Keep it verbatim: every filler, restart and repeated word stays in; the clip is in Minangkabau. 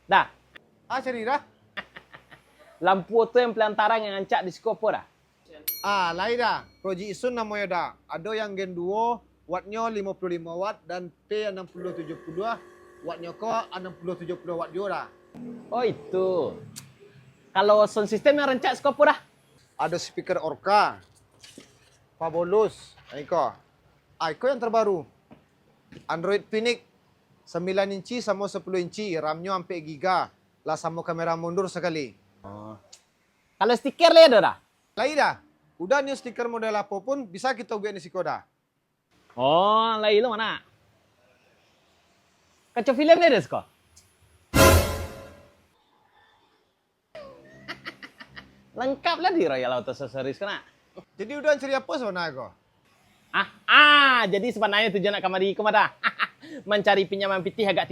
Dah. Ah, cari dah. Lampu oto yang paling tarang yang rancak di siko apo dah? Ah, lai dah. Project Isun namonyo dah. Ado yang gen duo, wattnyo limo puluah limo watt, dan P anam puluah tujuah puluah, wattnyo ko anam puluah tujuah puluah watt juo dah. Oh, itu. Kalau sound system yang rancak siko apo dah? Ado speaker Orca, Fabolous, ah, iko. Ah, iko yang terbaru. Android Phoenix, sambilan inci samo sapuluah inci, RAM-nyo ampek giga, lah samo kamera mundur sakali. Oh. Kalau stiker lai ado dah? Lai dah. Udah nio stiker model apo pun bisa kito buek di siko dah. Oh, lai lo mana? Kaco film lai ado siko? Lengkap lah di Royal Auto Accessories ko nak. Jadi udah cari apo sabananyo ko? Ah, ah, jadi sabananyo tujuan nak kamari ko mah dah. Mancari pinjaman pitih agak